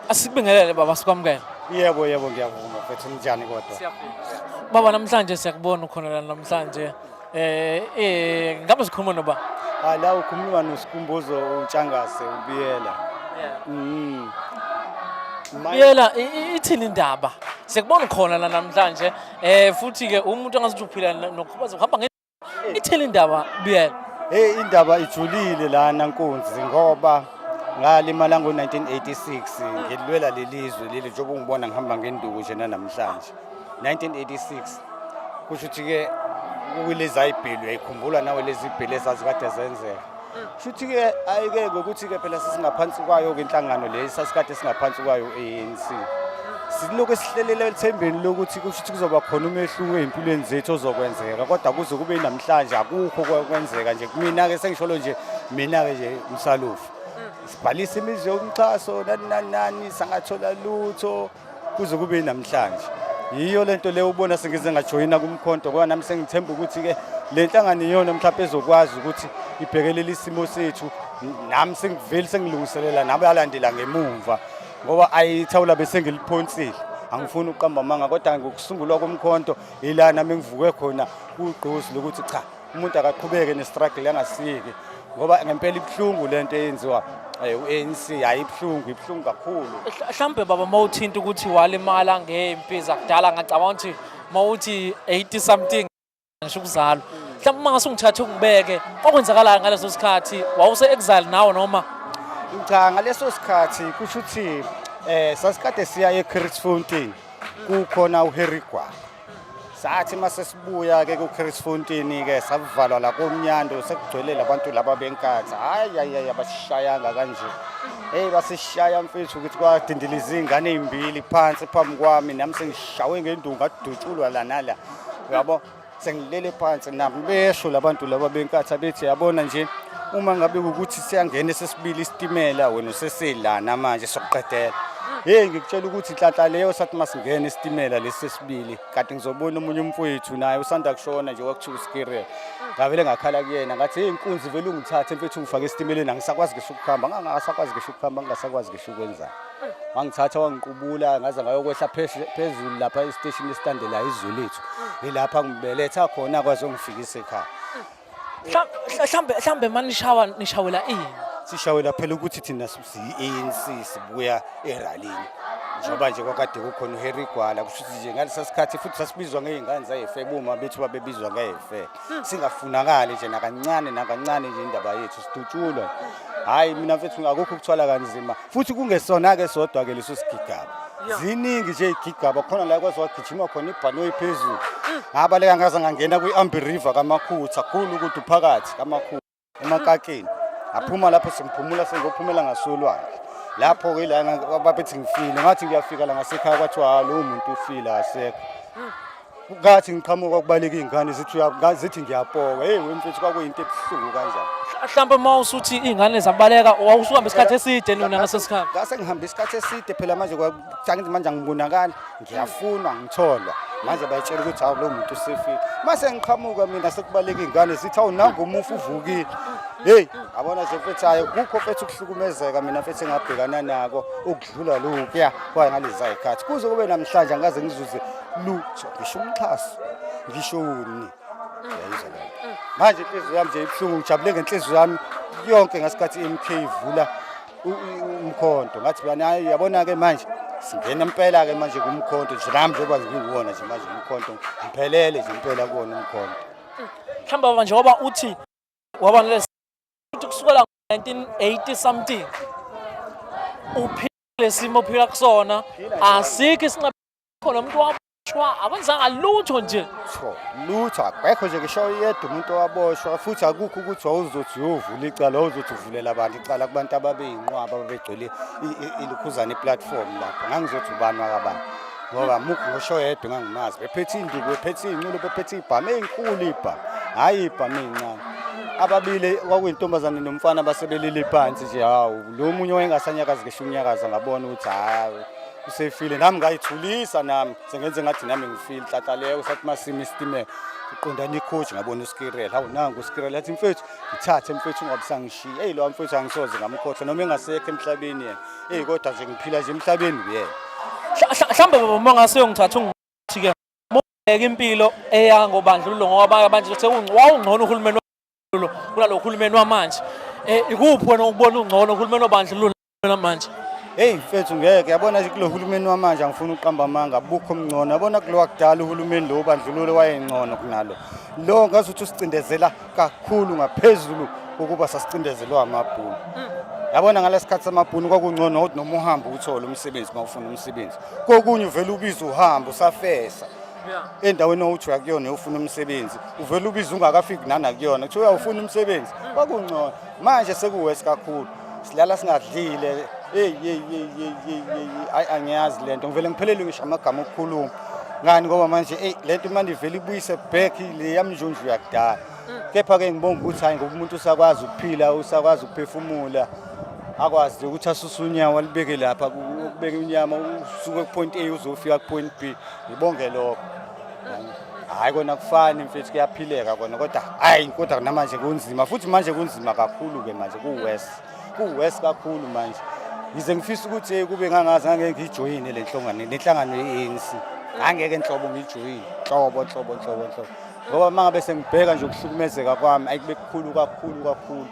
Asikubingelele baba, sikwamukele. Yebo, yebo, ngiyavuma mfethu, ninjani kodwa? Siyaphila. Baba, namhlanje siyakubona ukhona la namhlanje. Ngabe sikhuluma noba? Ah, la ukhuluma noSikhumbuzo uNtshangase uBiyela. Yeah. Biyela. Biyela, ithini indaba? Siyakubona ukhona la namhlanje. Futhi ke umuntu angathi uphila nokukhubazeka uhamba nge Ithini indaba, Biyela? Hey, indaba ijulile lana nkunzi, ngoba ngalimala ngo-1986 ngilwela lelizwe leli, njengoba ungibona ngihamba ngenduku nje namhlanje. 1986 kusho ukuthi-ke kulezi ayibhili, uyayikhumbula nawe lezi bhili ezazikade zenzeka. Kusho ukuthi-ke ayike ngokuthi-ke phela sesingaphansi kwayo-ke inhlangano le sasikade singaphansi kwayo ANC. Silokhu esihlelele ethembeni lokuthi kusho ukuthi kuzoba khona umehluko ey'mpilweni zethu ozokwenzeka, kodwa kuze kube namhlanje akukho kwenzeka nje. Mina-ke sengisholo nje, mina-ke nje umsalufu. Sibhalisa imizi yomxhaso nani nani nani, sangathola lutho kuze kube namhlanje. Yiyo lento le ubona sengize ngajoyina kumkhonto, ngoba nami sengithemba ukuthi-ke le nhlangano iyona mhlawumbe ezokwazi ukuthi ibhekelele isimo sethu. Nami sengivele sengilungiselela nabalandela ngemumva, ngoba ayithawula bese ngiliphonsile, angifuni ukuqamba amanga, kodwa ngokusungulwa komkhonto ila nami ngivuke khona ugqozi lokuthi cha, umuntu akaqhubeke ne-struggle angasiki, ngoba ngempela ibuhlungu lento eyenziwa u-ANC. Hayi, ibuhlungu, ibuhlungu kakhulu. Mhlambe baba, mawuthinta ukuthi walimala ngempi zakudala, ngacabanga ukuthi mawuthi 80 something ngisho ukuzalwa. Mhlawumbe uma ngase ungithathe ungibeke, kwakwenzakalayo ngaleso sikhathi, wawuse exile nawe noma? Cha, ngaleso sikhathi kusho ukuthi sasikade siya eChris kukhona uHarry Gwala. Sathi mase sibuya ke kuChris Fontaine ke savalwa la komnyando, sekugcwele labantu laba benkathi. Hayi hayi hayi, abasishayanga kanje. Hey, basishaya mfethu ukuthi kwadindiliza izingane ezimbili phansi phambi kwami, nami sengishawe ngenduku, ngadutshulwa la nala. Uyabo, sengilele phansi nami, besho labantu laba benkathi bethi, yabona nje, uma ngabe ukuthi siyangena sesibili isitimela, wena useselana manje, sokuqedela. Hey, ngikutshela ukuthi inhlanhla leyo, sathi masingena isitimela lesi sesibili, kanti ngizobona omunye umfowethu naye usanda kushona nje, kwakuthiwa uSkirel. Ngavele ngakhala kuyena ngathi, hey nkunzi, vele ungithathe mfethu ungifake esitimeleni, angisakwazi ngisho ukuhamba, ngangasakwazi ngisho ukuhamba, ngingasakwazi ngisho ukwenzani. Wangithatha wangiqubula, ngaze ngayokwehla phezulu lapha esiteshini esilandelayo izwe lethu, ilapha ngibeletha khona, kwazongifikisa ekhaya. Mhlambe manishawa nishawela ini? Sishawela phela ukuthi thina siyi-ANC, sibuya eralini, njengoba nje kwakade kukhona uHarry Gwala. Kusho ukuthi nje ngalesa sikhathi futhi sasibizwa ngey'ngane zayefe, boma bethu babebizwa ngeyefe, singafunakali nje nakancane nakancane nje indaba yethu, sidutshulwa. Hhayi mina mfethu, akukho ukuthwala kanzima, futhi kungesona-ke sodwa-ke leso sigigaba, ziningi nje iy'gigaba khona la kwaze wagijima khona ibhanoyi phezulu, ngabaleka ngaze ngangena kwi-Ambi River kaMakhutha khulu ukuthi uphakathi kaMakhutha emakakeni. Ngaphuma lapho sengiphumula, sengiyophumela ngasolwandle lapho-ke la babethi ngifile. Ngathi ngiyafika la ngasekhaya, kwathiwa ha, lowo muntu ufile, asekho. Ngathi ngiqhamuka kubaleka iy'ngane zithi zithi ngiyapoka. Hey wemfethu, kwakuyinto ebuhlungu kanjani. Mhlambe uma usuthi iy'ngane zabaleka, wawusuhambe isikhathi eside nona ngaso sikhathi? Ngase ngihambe isikhathi eside phela manje, angithi manje angibonakali, ngiyafunwa, ngitholwa manje, bayitshela ukuthi hawu, lo muntu usefile. Mase ngiqhamuka mina sekubaleka iy'ngane zithi, hawu, nangu umufi uvukile. Hey, yabona nje mfethu, hayi kukho mfethu ukuhlukumezeka mina mfethu engabhekana nako ukudlula lokhuya kwaye ngalezi zayikhathi. Kuze kube namhlanje angikaze ngizuze lutho, ngisho umxhaso, ngisho uni. Uyayizwa leyo nto? Manje inhliziyo yami nje ibuhlungu, ngijabule ngenhliziyo yami yonke ngasikhathi i-MK ivula umkhonto. Ngathi bani, hayi yabona-ke manje singena impela-ke manje kumkhonto nje, nami njengoba ngiwuwona nje manje umkhonto, ngiphelele nje impela kuwona umkhonto. Mhlawumbe baba, njengoba uthi waba nalesi ukuthi kusukela 1980 something uphila lesimo ophila kusona, asikho isinqe khona umuntu waboshwa, akwenzanga lutho nje. Lutho, lutho, akekho nje ngisho yedwa umuntu owaboshwa, futhi akukho ukuthi wawuzothi uyovula icala, wawuzothi uvulela abantu icala kubantu ababeyinqwaba ababegcwele ilukhuzana i-platform lapho. Ngangizothi ubani wakabani, ngoba mukho ngisho yedwa engangimazi, bephethe iy'nduku, bephethe iy'nculo, bephethe iy'bhamu ey'nkulu, iy'bhamu, hhayi iy'bhamu ey'ncane. Ababili kwakuyintombazane nomfana basebelele phansi nje. Hawu, lo munye wayengasanyakazi ngisho unyakaza, ngabona ukuthi hawu, usefile. Nami ngayithulisa, nami sengenze ngathi nami ngifile. Nhlanhla sathi masima isitimela iqondana i-coach, ngabona uSkirel. Hawu, nangu uSkirel, athi mfethu ngithathe mfethu, ungabe sangishiya. Eyi, lo mfethu angisoze ngamkhohlwa noma engasekho emhlabeni yena. Eyi, kodwa nje ngiphila nje emhlabeni uyena. Mhlawumbe baba, uma ngase uyongithatha ungithi-ke mubheka impilo eyangobandlululo, ngoba abanye abantu nje wawungcono uhulumeni wobandlululo kunalo hulumeni wamanje. Ikuphi wena ukubona ungcono, uhulumeni wobandlululo namanje? Hey mfethu, ngeke, yabona nje kulo hulumeni wamanje, angifuni ukuqamba amanga, abukho omngcono. Yabona kulo wakudala uhulumeni lo wobandlululo wayengcono kunalo lo. Ngazuthi usicindezela kakhulu ngaphezulu kokuba sasicindezelwa amabhunu. Yabona ngalesikhathi samabhunu kwakungcono ukuthi noma uhamba uthole umsebenzi uma ufuna umsebenzi. Kokunye uvele ubize uhambe usafesa endaweni owuthi uyakuyona uyofuna umsebenzi, uvele ubize ungakafiki nana kuyona, kuthiwa uyawufuna umsebenzi. Kwakungcono. Manje sekuwesi kakhulu, silala singadlile. Hey hey hey hey hey hey, hayi, angiyazi lento, ngivele ngiphelelwe ngisho amagama okukhuluma ngani, ngoba manje hey, lento manje ivele ibuyise back le yamnjunju yakudala. Kepha-ke ngibonga ukuthi hayi, ngoba umuntu usakwazi ukuphila, usakwazi ukuphefumula, akwazi nje ukuthi asuse unyawo alibeke lapha, ukubeka unyama usuke ku-point A uzofika ku-point B. Ngibonge lokho. Hhayi kona kufani mfethu, kuyaphileka kona, kodwa hhayi, kodwa namanje kunzima futhi, manje kunzima kakhulu-ke manje, ku-worse, ku-worse kakhulu manje. Ngize ngifisa ukuthi hey, kube ngangazi ngangeke ngiyijoyine le nhlangano, le nhlangano ye-ANC angeke nhlobo ngiyijoyine, nhlobo nhlobo nhlobo nhlobo, ngoba uma ngabe sengibheka nje ukuhlukumezeka kwami ayikube kukhulu kakhulu kakhulu,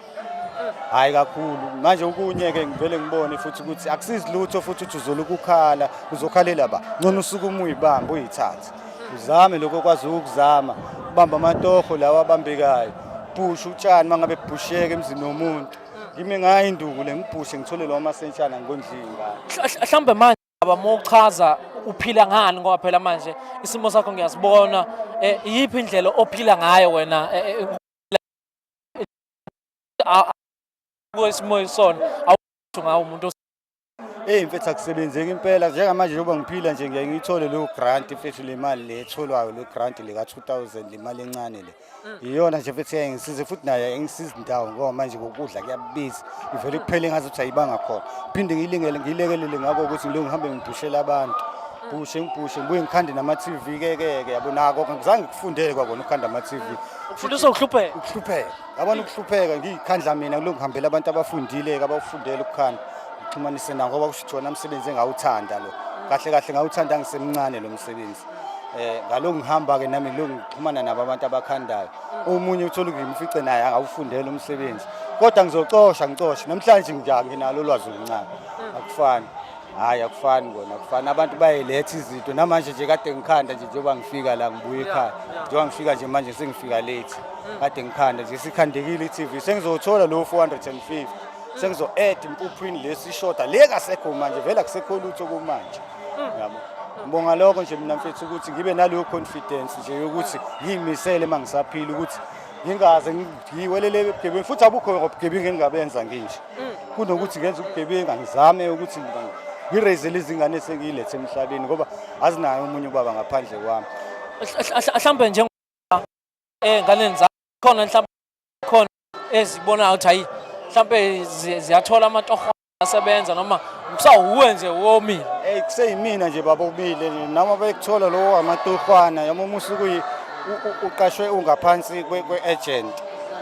hhayi kakhulu. Manje okunye-ke ngivele ngibone futhi ukuthi akusizi lutho futhi ukuthi uzolokhu ukhala, uzokhalela ba ngcono usuke uma uyibambe uyithathe, uzame lokho okwazi ukuzama, ubambe amatoho lawa abambekayo, bhusha utshani uma ngabe kubhusheka emzini womuntu. Ngime ngayo induku le, ngibhushe ngithole lawo masentshana, ngondliwe ingane. Mhlawumbe manje baba, uma uchaza uphila ngani, ngoba phela manje isimo sakho ngiyasibona, iyiphi indlela ophila ngayo wena kwesimo isona awusho ngawo umuntu? Eyi mfethu, akusebenzeki impela njengamanje. Njengoba ngiphila nje, ngiyaye ngiyithole leyo grant mfethu, le mali le etholwayo, le grant le ka-2000, le mali encane le, iyona nje mfethu eyayingisize futhi nayo ayingisiza indawo, ngoba manje kokudla kuyabiza, ivele kuphele ngazuthi ayibanga khona. Phinde ngiyilingele, ngiyilekelele ngako ukuthi ngilokhu ngihambe ngibhushela abantu, bhushe ngibhushe, ngibuye ngikhande nama-TV ke ke ke, yabo, nako ngizange ngikufundele kwakona ukukhanda ama-TV. Ufundiswa ukuhlupheka. Ukuhlupheka, yabona, ukuhlupheka ngiyikhandla mina, kulokhu ngihambela abantu abafundile-ke, abawufundela ukukhanda, ngixhumanise nabo, ngoba kusho ukuthi wona msebenzi engawuthanda lo, kahle kahle ngawuthanda ngisemncane lo msebenzi. Ngalokhu ngihamba-ke nami ngilokhu ngixhumana nabo abantu abakhandayo. Omunye uthola ukuthi ngimfice naye angawufundela umsebenzi, kodwa ngizocosha ngicoshe namhlanje nginalo ulwazi oluncane. Akufani, hhayi, akufani kona, akufani. Abantu bayiletha izinto namanje nje, kade ngikhanda nje njengoba ngifika la, ngibuya ekhaya, njengoba ngifika nje manje sengifika late, kade ngikhanda nje, sikhandekile i-TV, sengizothola lo 450, sengizo-add impuphwini lesishoda le kasekho manje, vele akusekho lutho kumanje, yabo. Ngibonga lokho nje mina mfethu, ukuthi ngibe naleyo confidence nje yokuthi ngiyimisele uma ngisaphila ukuthi ngingaze ngiwelele ebugebengwini, futhi abukho ubugebengu engingabenza nginje kunokuthi ngenze ubugebengu. Angizame ukuthi ngireyizele izingane esengiyilethe emhlabeni, ngoba azinayo omunye ubaba ngaphandle kwami. Mhlawumbe njengoba ey'nganeni zakho khona, mhlawumbe khona ezibonayo ukuthi hayi, mhlawumbe ziyathola amatoho asebenza, noma kusawuwe nje womile? Ey, kuseyimina nje baba ubile, noma bekuthola lowo amatohwana yoma uma usuke uqashwe ungaphansi kwe-agent,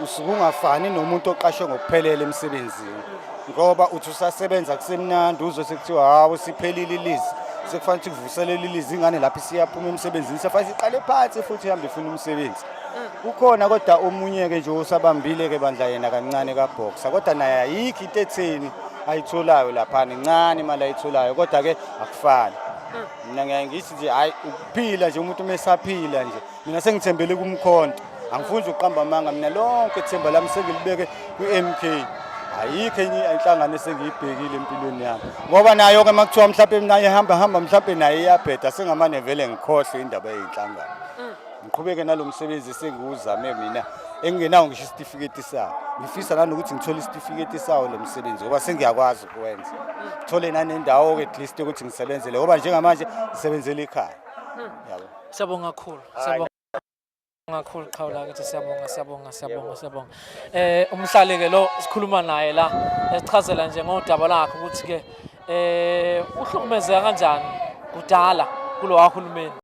usuke ungafani nomuntu oqashwe ngokuphelele emsebenzini, ngoba uthi usasebenza kusemnandi, uzwe sekuthiwa hawu, siphelile ilizi, sekufanele ukuthi kuvuselele ilizi. Ingane lapho isiyaphuma emsebenzini, sefanele siqale phansi futhi ihambe ifuna umsebenzi. Kukhona kodwa omunye-ke nje osabambile-ke bandla, yena kancane kaboxer, kodwa naye ayikho into etheni ayitholayo laphana, incane imali ayitholayo, kodwa-ke akufani. Mina ngiyaye ngithi nje hhayi, ukuphila nje umuntu uma esaphila nje, mina sengithembele kumkhonto, angifuni nje ukuqamba amanga, mina lonke ithemba lami sengilibeke kwi-MK, ayikho enye inhlangano esengiyibhekile empilweni yami, ngoba nayo-ke uma kuthiwa mhlawumpe naye ihamba hamba, mhlawumpe naye iyabheda, sengamane vele ngikhohlwe indaba yey'nhlangano, ngiqhubeke nalo msebenzi esengiwuzame mina engingenawo ngisho isitifiketi sawo. Ngifisa nanokuthi ngithole isitifiketi sawo lo msebenzi, ngoba sengiyakwazi ukuwenza, ngithole nanendawo-ke at least yokuthi ngisebenzele, ngoba njengamanje ngisebenzela ekhaya, yabo. Siyabonga kakhulu. Hhayi. Siyabonga. Kakhulu qhawe lakithi, siyabonga, siyabonga, siyabonga, siyabonga. Umhlali ke lo sikhuluma naye la, esichazela nje ngodaba lakhe ukuthi ke uhlukumezeka kanjani kudala kulo wahulumeni.